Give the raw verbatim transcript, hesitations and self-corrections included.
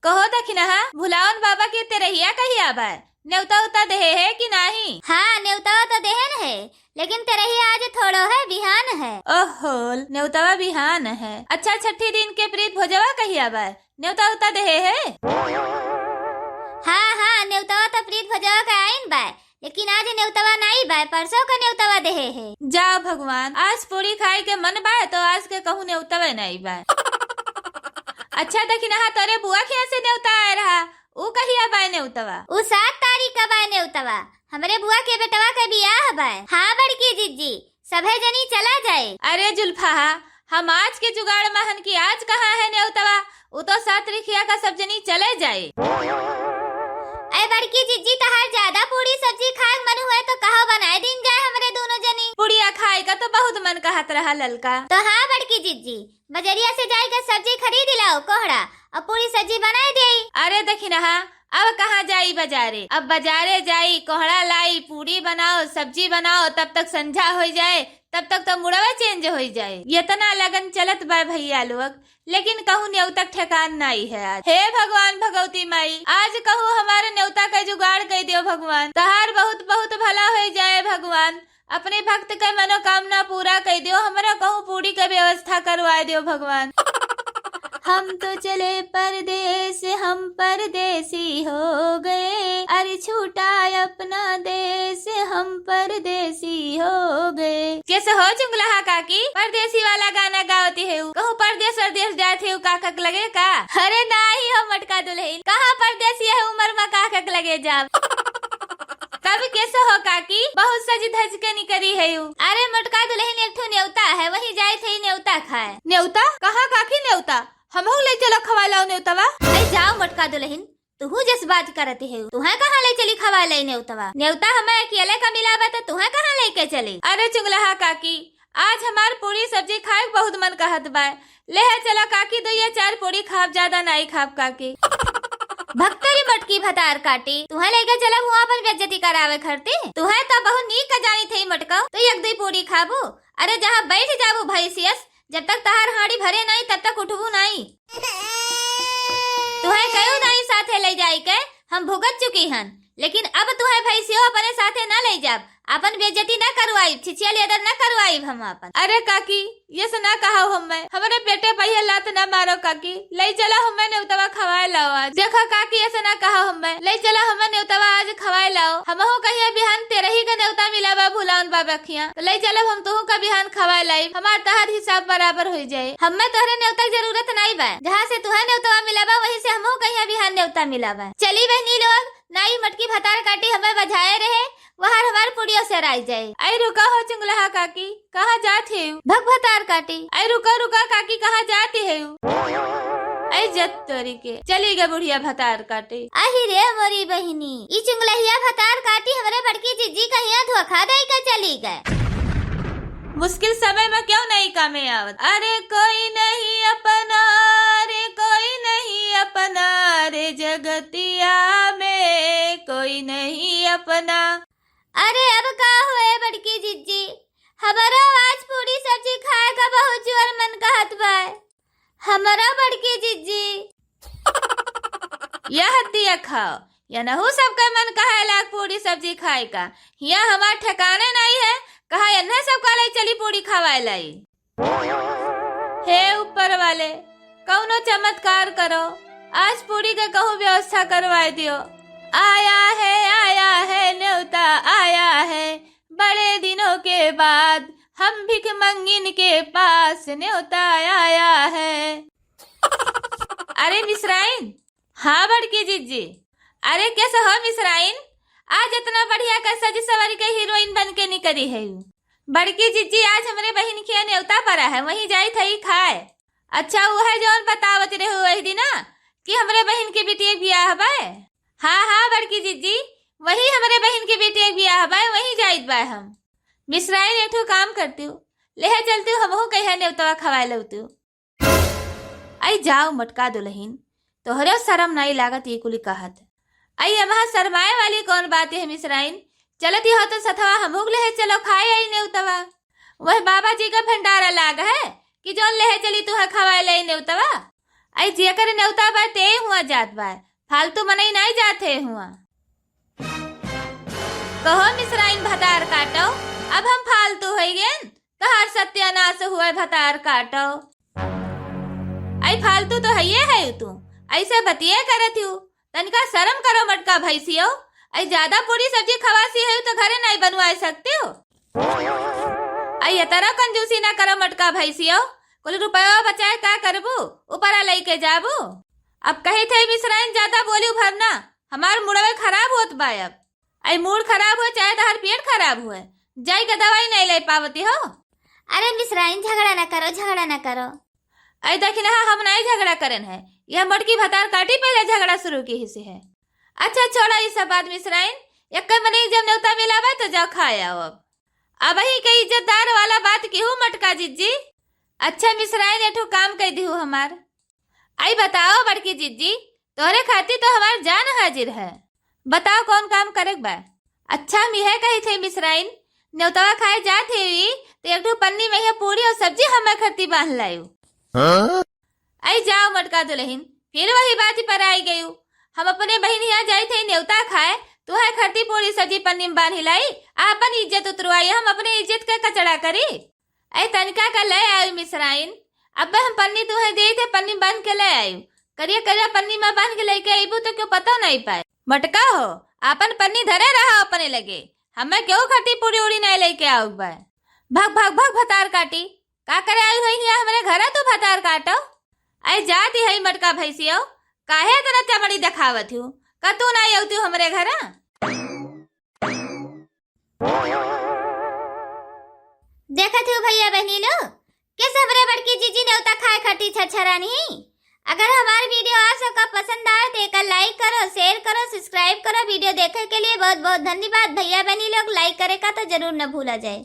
कहो दखिनहा, भुलावन बाबा के तेरहिया कहिया बा? नेवता उता देहे है कि नाही? हाँ, नेवता तो देहन है, लेकिन तेरहिया आज थोड़ो है, बिहान है। ओहो, नेवतवा बिहान है। अच्छा, छठी दिन के प्रीत भोजवा कहिया बा? नेवता उता देहे है? हाँ, हाँ, नेवतवा तो प्रीत भोजवा के आइन बा, लेकिन आज नेवतवा नाई बा, परसों का नेवतवा देहे है। जा भगवान, आज पूरी खाए के मन बा, तो आज के कहूँ नेवतवा नाई बा। अच्छा, दखिनहा, तोरे बुआ के यहाँ से नेवता आए रहा, ऊ कहिया बा नेवतवा? ऊ सात तारीख का बा नेवतवा, हमरे बुआ के बेटवा के बियाह बा। हाँ बड़की जिज्जी, सभे जनी चला जाए। अरे जुल्फहा, हम आज के जुगाड़ महन की आज कहाँ है नेवतवा? उ तो सात रिखिया का सब जनी चले जाए। ऐ बड़की जिज्जी, तहार ज्यादा पूरी सब्जी खाए के मन हुए तो कहो बनाए दिन जाए हमरे दोनों जनी। पूड़िया खाए का तो बहुत मन कहत रहा ललका। तो हाँ बड़की जिज्जी, बजरिया से जाए के सब्जी खरीद लाओ कोहड़ा, और पूरी सब्जी बनाए देई। अरे दखिनहा, अब कहाँ जाई बजारे? अब बजारे जाई, कोहड़ा लाई, पूरी बनाओ, सब्जी बनाओ, तब तक संझा होइ जाए, तब तक तो मुड़वे चेंज होइ जाए। इतना लगन चलत बा भैया लोग, लेकिन कहूँ नेवता के ठेकान नाई है आज। हे भगवान भगवती माई, आज कहूँ हमारे नेवता के जुगाड़ कई दियो भगवान। तहार बहुत बहुत भला होइ जाए भगवान। अपने भक्त के मनोकामना पूरा कई दियो, हमरा कहूँ पूरी के व्यवस्था करवाए दियो भगवान। हम तो चले परदेस, हम परदेसी हो गए, अरे छूटा अपना देस, हम परदेसी हो गए। कैसे हो चुंगलहा काकी, परदेसी वाला गाना गावती है, कहूँ परदेस परदेस जात है काका के लगे का? अरे नाही हो मोटका दुलहिन, कहाँ परदेसी है उमर में काका के लगे जाब। तब कैसे हो काकी, बहुत सज धज के निकरी है यू। अरे मोटका दुलहिन, एक ठो नेवता है, वहीं जाए थे नेवता खाए। नेवता? कहाँ काकी नेवता? हमहू ले चलो खवाए लाओ नेवतवा। अरे जाओ मोटका दुलहिन, तुहू जस बात करत है, तुहे कहाँ ले चली खवाए लाई नेवतवा? नेवता हमें अकेले का मिला बा तो तुहे कहाँ लेके चली? अरे चुंगलहा काकी, आज हमार पूरी सब्जी खाए के बहुत मन कहत बा। ले है चला काकी, दो या चार पूरी खाब, ज्यादा नाई खाब काकी। भक्तरी मटकी भतार काटी, तुहे लेके चलब हुआ अपन बेइज्जती करावे खरती। तुहे तो बहुत नीक का जानी थे मटकाओ, तो एक दुई पूरी खाबू। अरे जहाँ बैठ जाबू भैंसियस, जब तक तहार हांडी भरे नाई तब तक उठबू नाई। तुहे कयू नाई साथे ले जाई के, हम भुगत चुकी हन, लेकिन अब तुहे भैंसियो अपने साथे ना ले जाब। आपन बेइज्जती ना करवाइब, छिछिया लेदर ना करवाइब हम आपन। अरे काकी, ये से ना कहो हमें, हमरे पेटे पहिया लात ना मारो काकी, ले चलो हमें नेवतवा खवाए लाओ आज। देखो काकी, ये से ना कहो हमें, ले चलो हमें नेवतवा आज खवाए लाओ। हमहू कहिया बिहान तेरही का नेवता मिला बा भुलावन बाबा खिया, तो ले चलो हम तुहू का बिहान खवाए लाइब, हमार तहार हिसाब बराबर हो जाए। हमें तोहरे नेवता के जरूरत नाई बा, जहाँ से तुहे नेवतवा मिला बा वहीं से हमहू कहिया बिहान नेवता मिला बा। चली बहनी लोग, नाई मटकी भतार काटी हमें बजाए रहे, वहार हमार पुड़ियो से राई जाए। आई रुका हो चुंगलहा काकी, कहाँ जात हेउ? भग भतार काटी। आई रुका रुका काकी, कहाँ जात हेउ? आई जत तोरी के, चली गे बुढ़िया भतार काटी। आही रे मोरी बहिनी, ई चुंगलहिया भतार काटी हमरे बड़की जिज्जी कहिया धोखा दे के चली गे। मुश्किल समय में क्यों नहीं कामे आवत। अरे कोई नहीं अपना, अरे कोई नहीं अपना, अरे जगतिया में कोई नहीं अपना। अरे अब का हुए बड़की जिज्जी, हमरो आज पूरी सब्जी खाए का बहुत जोर मन कहत बा। हमरो बड़की जिज्जी। यह दिया खाओ, यनहू सबके मन कहे लाग पूरी सब्जी खाए का। हिया हमार ठिकाने नहीं है, कहा यन्हे सबका ले चली पूरी खवाए लाई। हे ऊपर वाले, कौनो चमत्कार करो, आज पूरी के कहूँ व्यवस्था करवाए दियो। आया है, आया है, न्योता आया है, बड़े दिनों के बाद हम भिख मंगिन के पास न्योता आया है। अरे मिसराइन, हाँ बड़की जिज्जी। अरे कैसे हो मिसराइन? आज इतना बढ़िया कर सजी सवरी के हीरोइन बन के निकली है। बड़की जिज्जी, आज हमरे बहिन के नेवता परा है, वहीं जाई थई खाए। अच्छा, वो है जौन बतावत रहे वही दिना कि हमरे बहिन के बेटी के बियाह बाय। हाँ, हाँ बड़की जिज्जी, वही हमरे बहिन के बेटी के बियाह बाय, वहीं जाइत बाय हम। मिसराइन एक ठो काम करती हूँ, ले चलती हूँ, हमहू कहिया नेवतवा खवाए लौती हूँ। आई जाओ मटका दुलहिन, तोहरे शरम नाई लागत ये कुली कहत। आई अमहा शरमाए वाली कौन बात है मिसराइन? चलत ही हो तो सथवा हमहू के लेहे चलो खाए आई नेवतवा। वह बाबा जी का भंडारा लाग है कि जौन लेहे चली तुहे खवाए ले नेवतवा। अइ जेकर नेवता बा, ते हुआ जात बा, फालतू मनई नाई जात है हुआ। कहो मिसराइन भतार काटो, अब हम फालतू होइगेन, तोहार सत्यानाश हुए भतार काटो। अइ फालतू तो हइये है तू, अइसे बतिये करत हू, तनिका शरम करो मटका भैंसियो। अइ ज्यादा पूरी सब्जी खवासी है तो घरे नाई बनवाए सकती हो। अइ ये तरह कंजूसी ना करो मटका भैंसियो, कुल रुपया बचाए का करबू, ऊपरा लइके जाबू। अब कही थे मिसराइन ज्यादा बोली भरना, हमार मुड़वे खराब होत बा अब। अइ मूड खराब हुए चाहे तहार पेट खराब हुए, जाई के दवाई नाई ले पावती हो। अरे मिसराइन झगड़ा ना करो, झगड़ा ना करो। अइ देखी ना, हम नाई झगड़ा करेन है, यह मोटकी भतार काटी पहले झगड़ा शुरू किहिस है। अच्छा छोड़ा ई सब बात मिसराइन, एक्के मनई जब नेवता मिलावे तो जाओ खाए आओ। अब अबही के इज्जतदार वाला बात किहू मटका जिज्जी। अच्छा मिसराइन, एठो काम कइ दिहू हमार। अइ बताओ बड़की जिज्जी, तोहरे खातिर तो हमार जान हाजिर है। बताओ कौन काम करे के बा? अच्छा हम यह कही थे मिसराइन, नेवतवा खाए जात ही तो एक ठो पन्नी में यह पूरी और सब्जी हमें खरती बांध लायू। हाँ? अइ जाओ मटका दुलहिन, फिर वही बात पर आई गयू। हम अपने बहिन हियाँ जाई थे नेवता खाए, तुहे खरती पूरी सब्जी पन्नी में बांध लाई, आ अपन इज्जत उतरवाई, हम अपने इज्जत के कचड़ा करी। अइ तनिका का ले आयू मिसराइन, अब हम पन्नी तुहे देई थे, पन्नी बांध के ले आयू। करिया करिया पन्नी में बांध के लेके अइबू तो केहू पतो नाई पाए। मटका हो, आपन पन्नी धरे रहा अपने लगे, हमें केहू खरती पूरी उड़ी नाई लेके आउक बा। भग भग भग भतार काटी, का करे आई हुई हिया हमरे घरा तू भतार काटो? अइ जाती है मटका भैंसियो, काहे इतना चमड़ी देखावत हूँ? का तू नाई अउती हमरे घरा? देखत हूँ भैया बहनी लोग, के सबरे बड़की जीजी नेवता खाए खातिर छरछरानी। अगर हमार video आप सबका पसंद आए तो एका like करो, share करो, subscribe करो। Video देखे के लिए बहुत बहुत धन्यवाद। भैया बहनी लोग like करे का तो जरूर न भूला जाए।